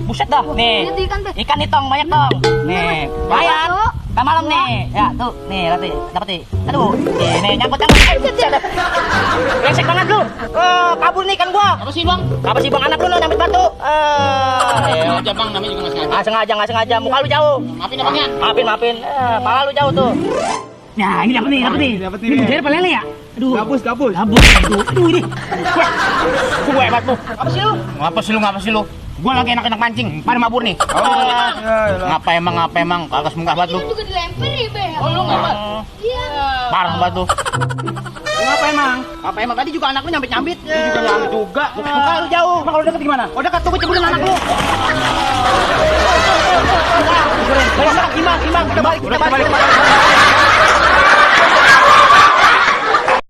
Buset dah. Nih. Ikan nih tong, banyak tong. Nih, lumayan. Kan malam nih. Ya, tuh. Nih, lihat nih. Dapat nih. Aduh. Nih, nyangkut. Brengsek banget lu. Kabur nih ikan gua. Apa sih bang? Apa sih bang, anak lu nyambit batu? Sengaja bang, namanya juga nggak sengaja. Nggak sengaja. Muka lu jauh. Maafin ya bang ya. Maafin. Pala lu jauh tuh. Nah, ini dapat nih. Ini bujer apa lele ya? Aduh. Gabus. Aduh ini. Gue hebat lu. Apa sih lu? Gua lagi enak-enak mancing, pada mabur nih. Ngapa emang kagak semunggah banget lu. Juga dilempar ya, Be. Oh lu nggak bang? Iya. Parah banget lu. Ngapa emang? Tadi juga anak lu nyambit-nyambit. Juga nyambit juga. Muka lu jauh. Emang kalau deket gimana? Oh deket tuh, ceburin anak lu. Gimang, kita balik.